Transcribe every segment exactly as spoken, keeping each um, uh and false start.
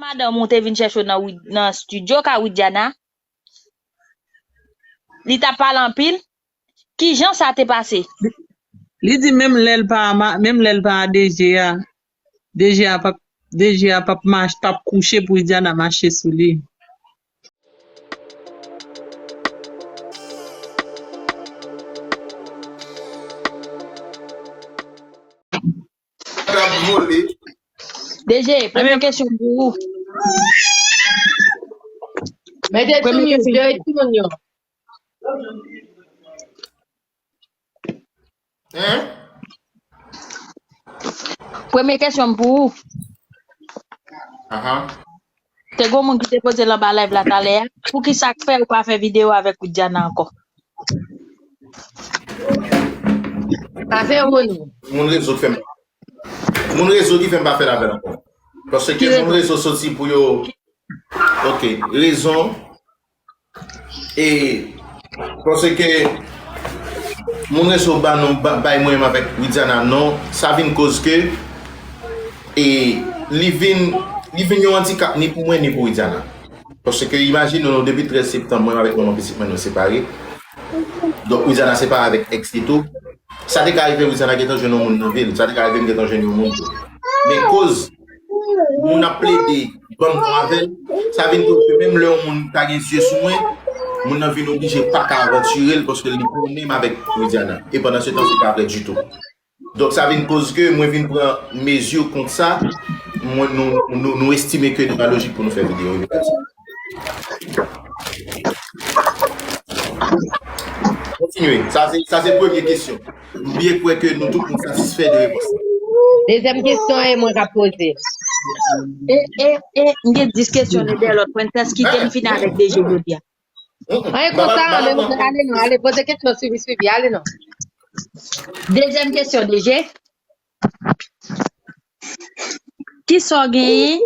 madanm ou te vin chèche w nan, Wi- nan estidyo ka Widiana, li t ap pale anpil. Kijan sa te pase? Li di menm lè l pa ma- menm lè l pa a D G a, D G a p ap D G a p ap mach- p ap kouche pou Widiana mache sou li. K ap vole. D G, premye kesyon pou ou. Mete sou mute, jere timoun yo. Hein? Premye kesyon m pou ou. Ahan. Te gon moun ki te poze l anba live la talè a. Poukisa k fè ou pa fè videyo avèk Widiana ankò? Pa fè ou non. Moun rezo k fè m. Moun rezo ki fè m pa fè l avè l ankò. Paske moun rezo soti pou yo. Ok, rezon. E paske moun rezo ba non ba- bay mwen menm avèk Widiana non, sa vin koz ke e li vin li vin yon andikap ni pou mwen ni pou Widiana. Paske imajine nou depi trèz septanm mwen avèk manman pitit mwen nou separe. Donk Widiana separe avèk ex li tou. Sa te ka rive Widiana gentan jwenn yon moun nan vil. Sa te ka rive m gentan jwenn yon moun tou. Men koz moun ap plede ban m pran avè l, sa vin koz ke menm lè yon moun ta gen zye sou mwen, moun nan vin oblije pa ka avantire l paske li konnen m avèk Widiana. E pandan se tan, se pa vre ditou. Donk sa vin koz ke mwen vin pran mezi kont sa, mwen, nou, nou, nou estime ke li pa lojik pou nou fè videyo. Kontinye. Sa se, sa se premye kesyon. M byen kwè ke nou tout nou satisfè de repons la. Dezyèm kesyon e mwen k ap poze. E, e, e, m gen dis kesyon de lòt prensès ki te m fini avèk D G jodi a. An e konsa, ale non, ale poze kesyon swivi swivi, ale non. Dezyèm kesyon, D G. Kisa w genyen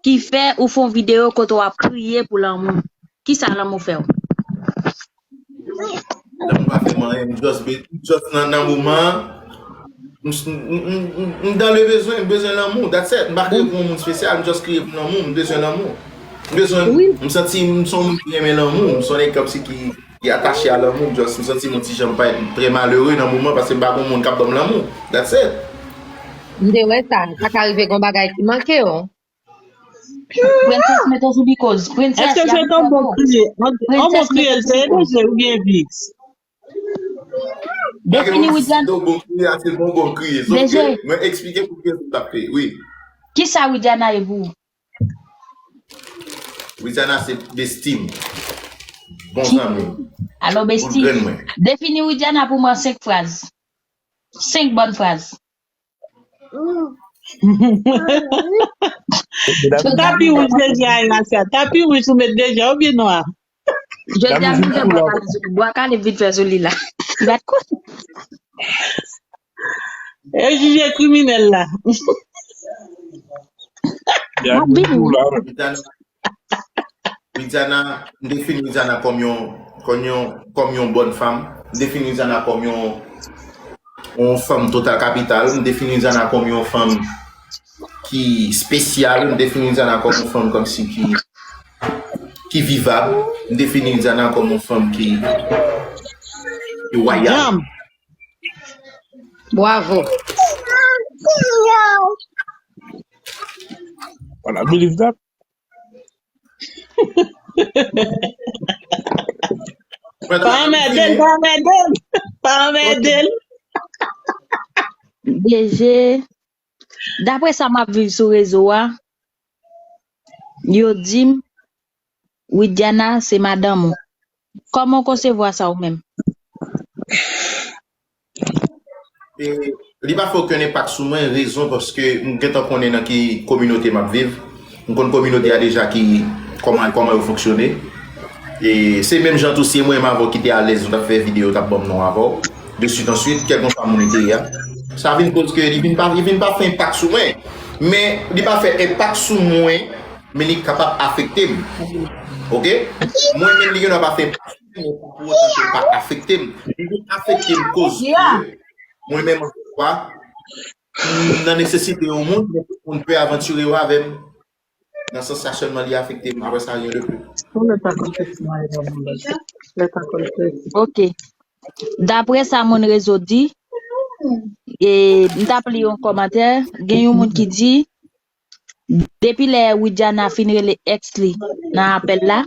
ki fè ou fè yon videyo kote w ap kriye pou lanmou? Kisa lanmou fè w? Lanmou pa fè m anyen, m just, be- m just nan, nan moman an, m, m, m, m, m dans le besoin, m bezwen lanmou, that's it. M pa kriye pou yon moun espesyal, m just kriye pou lanmou, m bezwen lanmou. M bezwen, m santi m se yon moun ki renmen lanmou, m se yon nèg kòmsi ki, ki atache a lanmou, m just, m santi m yon ti jan m parèt trè malere nan moman paske m pa gen yon moun k ap ban m lanmou, that's it. M te wè sa, sa ka rive gon bagay ki manke w. Prensès mete w sou li koz. Prensès, Èske se yon bon kriye? Yon bon kriye l te ede oubyen viks? Defini Widiana. Donk bon kriye, se bon bon kriye. Sof ke mwen eksplike pou ki rezon m t ap kriye. Wi. Kisa Widiana ye pou ou? Widiana se besti m. Bon zanmi. Alò besti. Defini Widiana pou mwen an senk fraz. Senk bòn fraz. Tapi wouj deja, Gracia. Tapi wouj ou met deja, oubyen nwa? Jodi a, m vin fè bwa kale sou li. Bwa kale m vin fè sou li la. Gad kout. E jije kriminèl la. M ap vini. Widiana, m defini Widiana kòm yon, kòm yon, kòm yon bòn fanm. M defini Widiana kòm yon, yon fanm total kapital. M defini Widiana kòm yon fanm ki espesyal. M defini Widiana kòm yon fanm kòmsi ki, ki vivab. M defini Widiana kòm yon fanm ki, ki wayal. Bravo. Voilà, believe that. Pa anmède l, pa anmède l, pa anmède l. D G, daprè sa m ap viv sou rezo a, yo di m Widiana se madanm ou. Kòman w konsevwa sa ou menm? E li pa fè okenn enpak sou mwen, rezon paske m gentan konnen nan ki kominote m ap viv. M konn kominote a deja ki kòman kòman yo fonksyone. E se menm jan tou si e mwen menm avè w ki te alèz nou t ap fè videyo, t ap ban m non avè w. De suite en suite, kèlkeswa moun li te ye a. Sa vin koz ke li vin pa, li vin pa fè enpak sou mwen. Men li pa fè enpak sou mwen, men li kapab afekte m. Oke? Mwen menm li gendwa pa fè enpak sou mwen, men pa pou otan ke li pa afekte m. Li vin afekte m koz ke mwen menm ankò fwa, m nan nesesite yon moun, men tout moun pè avantire yo avè m. Nan sans sa sèlman li afekte m. Apre sa, rien de plus. Ok. Daprè sa moun rezo di, e, m t ap li yon kòmantè, gen yon moun ki di, depi lè Widiana fin rele ex li nan apèl la,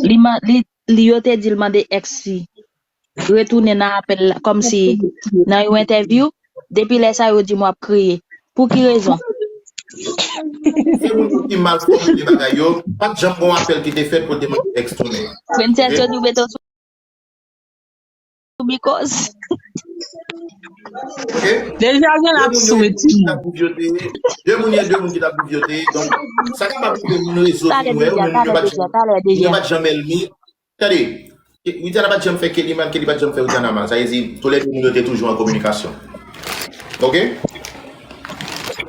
li, li, li yo te di l mande ex li retounen nan apèl la, kòmsi nan yon entèvyou, depi lè sa yo di m w ap kriye. Pou ki rezon? Se moun ki mal fòmile bagay yo, pa t janm gon apèl ki te fèt pou l te mande ex tounen. Princess yo di w mete w sou bikòz. Deja gen l ap swe timoun. De moun ye, de moun ki t ap boujote. Donk, sa kapab rive moun rezo vin wè yo, men moun yo pa t janm èlmi. Tande, Widiana pa t janm fè Kelly mal, Kelly pa t janm fè Widiana mal. Sa vle di, toulède moun yo te toujou an kominikasyon. Oke?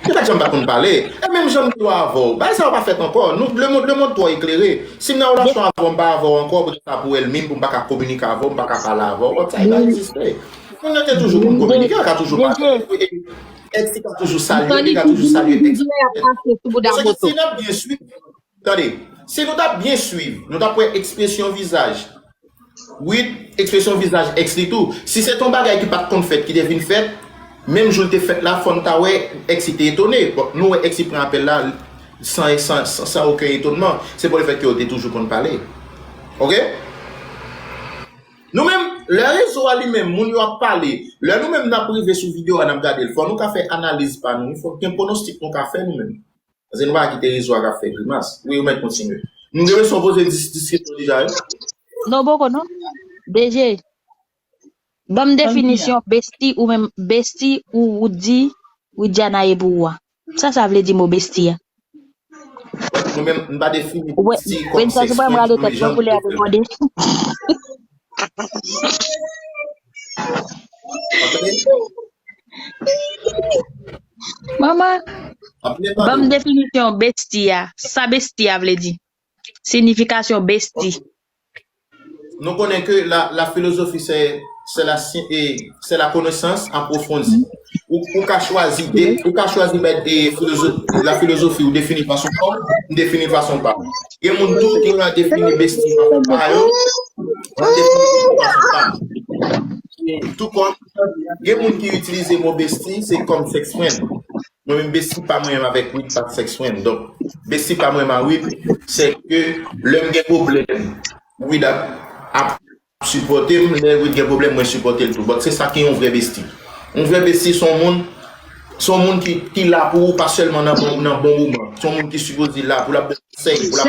Yo pa t janm pa konn pale. E menm jan m di w avè w, bagay sa yo pa fèt ankò. Nou, lemonn, lemonn twò eklere. Si m nan relasyon avè w, m pa avè w ankò, poutèt sa pou èlmi m, pou m pa ka kominike avè w, m pa ka pale avè w, sa e pa egziste. Moun yo te toujou konn kominike, yo ka toujou pale. Ex li ka toujou salye, li ka toujou salye ex. Paske si n ap byen swiv, tande, si nou t ap byen swiv, nou t ap wè ekspresyon vizaj. Wi, ekspresyon vizaj ex li tou. Si se t yon bagay ki pa t konn fèt, ki te vin fèt, menm jou l te fèt la, fò n ta wè ex li te etone. Bon, nou wè ex li pran apèl la san, san, san, san okenn etonman. Se pou lefèt ke yo te toujou konn pale. Oke? Nou menm, lè rezo a li menm, moun yo ap pale, lè nou menm n ap rive sou videyo a, n ap gade l, fò nou ka fè analiz pa nou, fò gen pwonostik nou ka fè nou menm. Paske nou pa ka kite rezo a k ap fè grimas. Wi, ou mèt kontinye. Nou gen resyon poze dis, dis kesyon deja, wi. Non, poko non. B G, ban m definisyon besti ou menm, besti ou, ou di Widiana ye pou ou a. Sa sa vle di mo besti a? Mwen menm, m pa defini besti kòm sèks frènd, men jan m te fè. Manman, ban m definisyon besti a. Sa besti a vle di? Siyifikasyon besti. Nou konnen ke la, la philosophie, c'est, c'est la, c'est la connaissance approfondie. Ou, ou ka chwazi, ou ka chwazi bay la filozofi ou defini fason pa w, m defini fason pa m. Gen moun tou ki va defini besti fason pa yo, m defini fason pa m. Tou kòm gen moun ki itilize mo besti, se kòm sex friend. Mwen menm besti pa mwen menm avèk Wid pa sex friend. Donk, besti pa mwen menm a Wid, se ke lè m gen pwoblèm, Wid ap, ap sipòte m, lè Wid gen pwoblèm, mwen sipòte l tou. But se sa ki yon vrè besti. Yon vrè besti se yon moun, se yon moun ki, ki la pou ou, pa sèlman nan bon, nan bon moman. Se yon moun ki sipoze la pou l ap ba w konsèy, pou l ap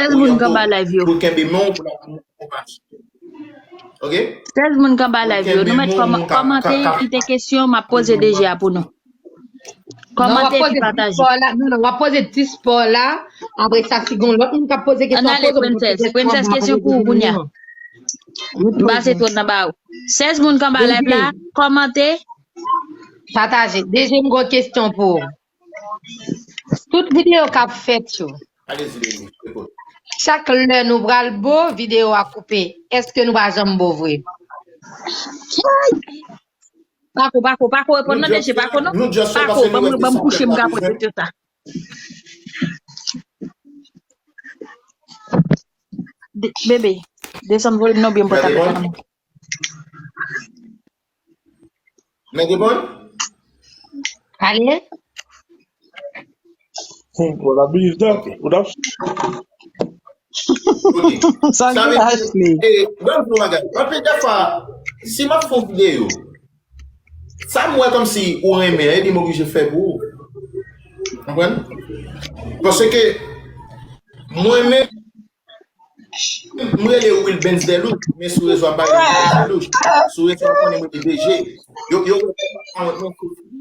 oryante'w, pou l kenbe men w, pou l ap ba w konpasyon. Oke? Sèz moun k anba live yo, nou mèt kòmante, kite kesyon m ap poze D J a pou nou. Kòmante epi pataje. Non, non, w ap poze ti spò la. Apre sa, si gen lòt moun k ap poze kesyon, ap poze. Princess, Princess, kesyon pou ou kounye a. M pase twòn nan ba ou. Sèz moun k anba live la, kòmante. Pataje. D J, m gon kesyon pou ou. Tout videyo k ap fèt yo, Allez-y, Lily, je t'écoute. Chak lè nou pral bo, videyo a koupe. Èske nou pa janm bo vre? Pako, pako, pako reponn nan D J, pako non. Pako, ban m, ban m kouche m ka pran kesyon sa. Bebe, desann volim nan byen m pòtab la. Mwen reponn? Ale. Ou la believe that. Ou la. Sa vle di, e, ban m di w bagay. Anpil de fwa, si m ap fè yon videyo, sa m wè kòmsi ou renmen an, e li m oblije fè pou ou. Konprann? Paske mwen menm, M rele Wilbens Delouch, men sou rezo a m pa rele Wilbens Delouch. Sou rezo a konnen mwen te B G. Yo, yo wè tout akawont mwen,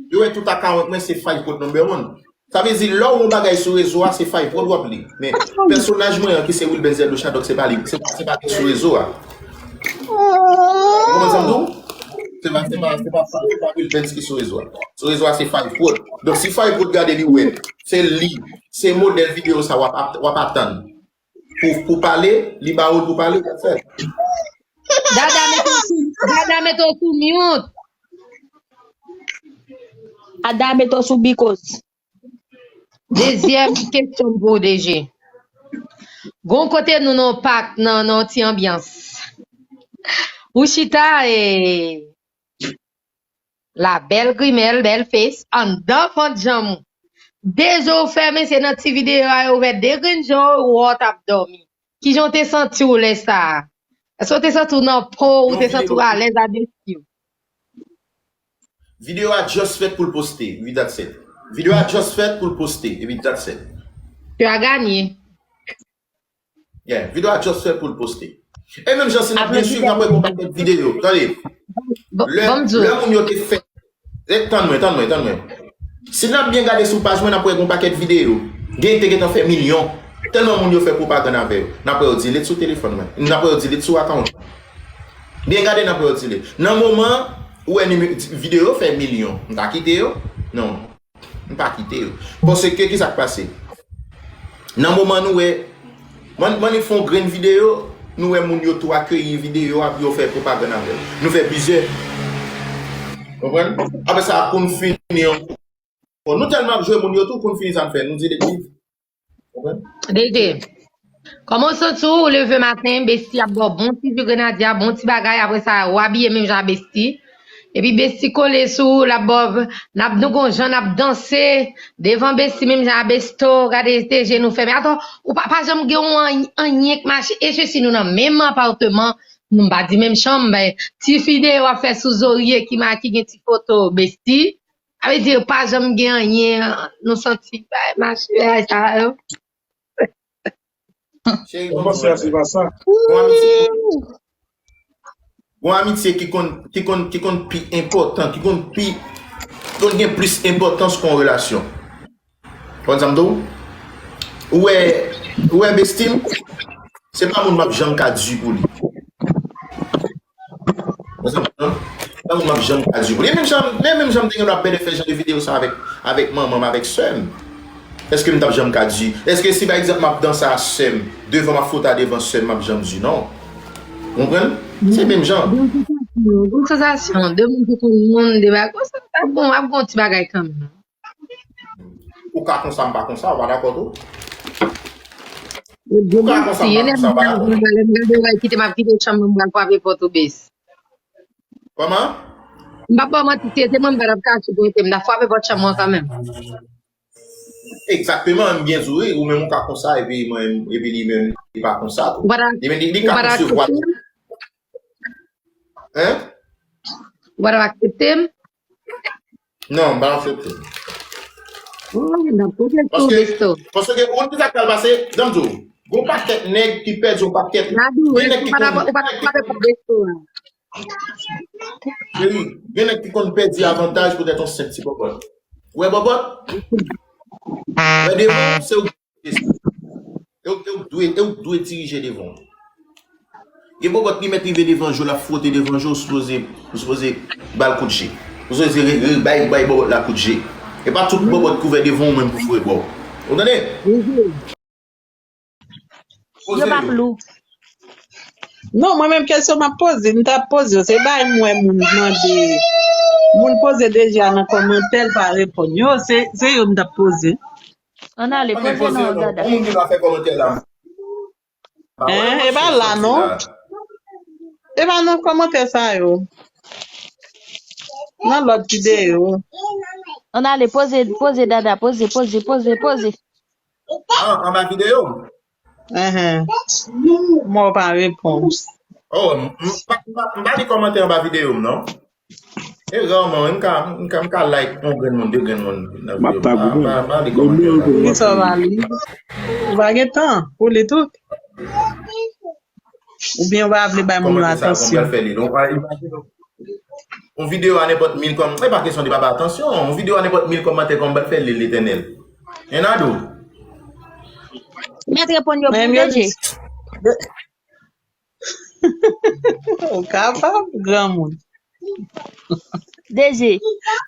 yo wè tout akawont mwen se Five Prod number one. Sa vle di lè w wè yon bagay sou rezo a, se Five Prod w ap li. Men pèsonaj mwen an ki se Wilbens Delouch la, donk se pa li, se, se pa li sou rezo a. Ou konprann sa m di w? Se pa, se pa, se pa, se pa Wilbens ki sou rezo a. Sou rezo a se Five Prod. Donk si Five Prod gade li wè, se li, se modèl videyo sa w ap, w ap atann. Pou, pou pale, li ba ou l pou pale, that's it. Dada mete w sou, Dada mete w sou mute. Ada mete w sou bikòz. Dezyèm kesyon m pou ou, D G. Gon kote nou nan yon pak, nan, nan yon ti anbyans. Ou chita e la bèl grimèl, bèl fes, anndan vant janm ou. De je w fèmen, se nan ti videyo a yo ouvè de grenn je w, ou wè w t ap dòmi. Kijan w te santi w lè sa a? Èske w te santi w nan po w, ou te santi w alèz a besti w? Videyo a just fèt pou l poste, epi that's it. Videyo a just fèt pou l poste, epi that's it. Tu as gagné. Yeah, videyo a just fèt pou l poste. E menm jan si n ap byen swiv, n ap wè gon pakèt videyo. Tande. Lè, lè moun yo te fè. Eh, tann mwen, tann mwen, tann mwen. Si n ap byen gade sou paj mwen, n ap wè gon pakèt videyo. Gen te gentan fè milyon. Tèlman moun yo fè pwopagann avè yo. N ap wè yo delete sou telefòn mwen. N ap wè yo delete sou account. Byen gade nan pwodile. Nan moman ou wè nime- videyo fè milyon, m ta kite yo? Non, m pa kite yo. Paske ki sa k pase? Nan moman nou wè, man, man fè yon grenn videyo, nou wè moun yo tou akeyi videyo a pou yo fè pwopagann avè l. Nou fè plizyè. Konprann? Apre sa, pou n fini yon. Bon, nou tèlman ap jwe moun yo tou, pou n fini sa n fè. Nou di depi. Dede, kòman w santi w, ou leve maten, besti ap ba w bon ti ji grenadya, bon ti bagay, apre sa, ou abiye menm jan a besti. Epi besti kole sou ou, l ap ba w, n ap nou gon jan n ap danse devan besti menm jan a besto, gade te je nou fèmen. Atò, ou pa, pa janm gen yon an- anyen k mache, e se si nou nan menm apatman, nou pa di menm chanm, men ti fi dèyè w ap fè sou zorye ki ma- ki gen ti foto besti. Sa vle di pa janm gen anyen, nou santi bay mache, bagay sa yo. Cheri, bon, se pa sa. Gon amitye, gon amitye ki konn, ki konn, ki konn pi enpòtan, ki konn pi, ki konn gen plis enpòtans ke yon relasyon. Konn sa m di w? Ou wè, ou wè besti m, se pa moun m ap janm ka di pou li. Mezanmi, non? Sa moun m ap janm ka di pou li. E menm jan, men menm jan m te gen dwa bèlè fè jan de videyo sa avèk, avèk manman m, avèk sè m. Èske m t ap janm ka di? Èske si pa egzanp m ap danse a sè m, devan m ap fwote a devan sè m, m ap janm di non? Ou konprann? Se menm jan. Gon sansasyon, de moun ki konn moun, de bagay konsa, ap gon, ap gon ti bagay kanmenm. Ou ka konsa, m pa konsa, ou pa dakò tou? Ou ka konsa, m pa konsa, ou pa dakò tou? Lè m gade w, kite m ap kite chanm mwen, m pral frape pòt ou bes. Kòman? M p ap ba w manti, si se mwen, m pa t ap kache pou rete, m t ap frape pòt chanm mwen kanmenm. Egzakteman, m byen di w, wi, ou menm ou ka konsa, epi mwen, epi li menm, li pa konsa tou. Li menm, li, li ka konsa vwa. Hein? Ou pa t ap aksepte m? Non, m pa aksepte. Oh, n ap kote sou besto. Paske, paske, ou konn ki sa k pral pase? Janm di w, gon pakèt nèg ki pèdi yon pakèt. Gen nèg ki konn, ou pa t ap pale pou besto a. Cheri, gen nèg ki konn pèdi avantaj poutèt yon senp ti bòbòt. Ou wè bòbòt? Ou wè devan, se ou E w, e w dwe, e w dwe dirije devan w. Gen bòbòt li mèt rive devan je w, l ap fwote devan je w, ou sipoze, ou sipoze ba l kout je. Ou sipoze re, re, bay, bay bòbòt la kout je. E pa tout bòbòt k ouvè devan w menm pou foure bò w. Ou tande? Yo p ap lou. Non, mwen menm kesyon m ap poze, m t ap poze yo. Se bay m wè moun mande, moun poze deja nan kòmantè, l pa reponn yo. Se, se yo m t ap poze. Ann ale, poze non, Dada. Yon moun ki pa fè kòmantè la. Hein, e pa la non. E pa nan kòmantè sa yo. Nan lòt videyo. Ann ale, poze, poze, Dada, poze, poze, poze, poze. Ah, anba videyo m? Enhen. Mwen w pa reponn. Oh, m, m, m pa, m pa, m pa li kòmantè anba videyo m non. E rarman, wi, m ka, m ka, m ka like yon grenn moun, de grenn moun nan videyo m. M pa, m pa, m pa li kòmantè anba videyo m. Poukisa w pa li? Ou pa gen tan pou li tout? Oubyen w pa vle bay moun yo atansyon? Kòmantè sa, kòman fè li? Donk, imajine w. Yon videyo a nenpòt mil kòm, e pa kesyon de pa ba atansyon, yon videyo a nenpòt mil kòmantè kòman m pral fè li, Letènèl? Yon ado. Mèt reponn yo pou D J. Ou kapab, granmoun. D J,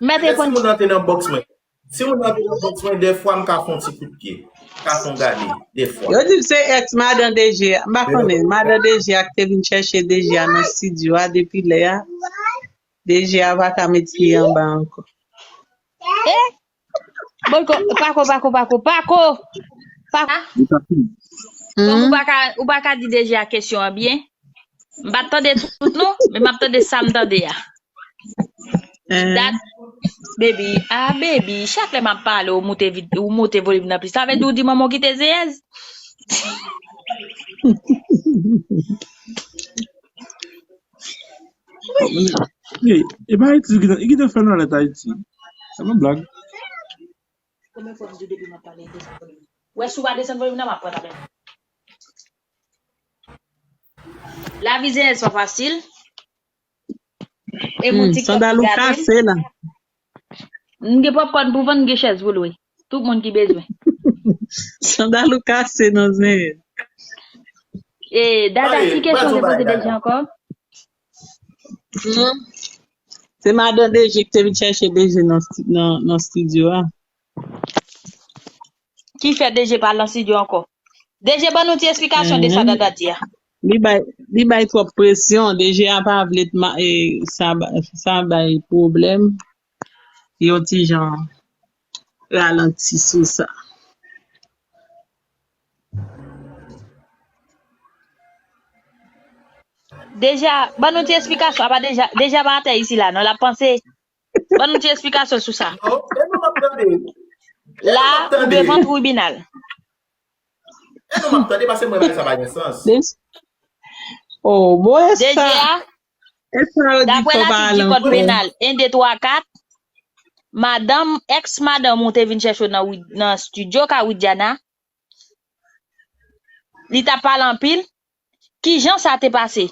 mèt reponn. Si moun nan te nan bòks mwen, Si moun nan te nan bòks mwen, dèfwa m ka fè yon ti kout pye. M ka fè yon gade, dèfwa. Yo di m se ex madan D J a. M pa konnen. Madan D J a ki te vin chèche D J a nan estidyo a depi lè a. D J a pa ka met pye anba ankò. Eh! Boyko, pako, pako, pako, pako. Pako. Li pa fini. Kòm ou pa ka, ou pa ka di D J a kesyon an byen. M pa t tande tout non, men m ap tande sa m tande a. Dat, baby, ah, baby, chak lè m ap pale, ou moute vit, ou moute volim nan plis. Sa vle di ou di manman w kite zeyèz? Hey, e pa Ayiti ki te fè nalèt Ayiti. Se yon blag. Konbyen fwa m di w depi m ap pale desann volim? Wè, si w pa desann volim nan, m ap pran tablet. Lavi zeyèz pa fasil. E moun TikTok ki gade m. Sandal ou kase la. M gen popcorn pou vann, m gen chèz pou lwe. Tout moun ki bezwen. Sandal ou kase nan zen. E Dada, ki kesyon te poze D J ankò? Se madan D J ki te vin chèche D J nan, nan, nan estidyo a. Ki fè D J pa al nan estidyo ankò? D J, ban nou ti esplikasyon de sa Dada di a. Li bay, li bay twòp presyon. D J a pa vle t ma, e, sa, ba- sa bay pwoblèm. Yon ti jan ralanti sou sa. D J, ban nou ti esplikasyon. Apa D J, D J pa atè isi la, non, l ap panse. Ban nou ti esplikasyon sou sa. La, ou devan tribinal. E nou m ap tande paske mwen bagay sa pa gen sans. Oh, bon, e sa. Daprè latil di kòd penal en, de, twa, kat, madanm, èks madanm ou te vin chèche w nan, nan estidyo ka Widiana, li t ap pale anpil. Kijan sa te pase?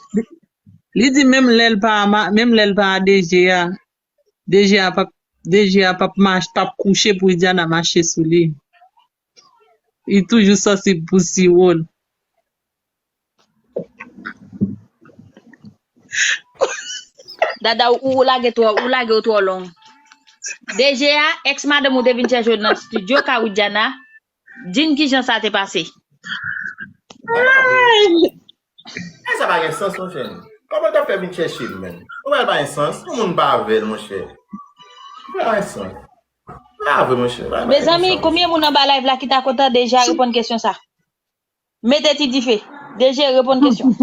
Li di menm lè l pa, menm lè l pa a D J a, D J a p ap, D J a p ap mach, p ap kouche pou Widiana mache sou li. Li toujou sansib pou siwo l. Dada, ou, ou lage twò, ou lage w twò long. D J a, èks madanm ou te vin chèche w nan estidyo ka Widiana, di n kijan sa te pase. E sa pa gen sans, monchè. Kòman w t ap fè vin chèche m, menm? Ou wè l pa gen sans? Yon moun pa avè l, monchè. Pa gen sans. Pa vre, monchè. Mezanmi, konbyen moun anba live la ki ta kontan D J a reponn kesyon sa? Mete ti dife. D J, reponn kesyon.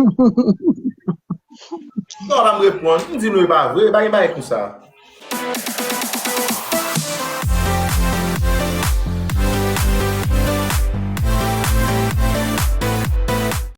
Non, pa m reponn. M di nou e pa vre, e pa gen bagay konsa.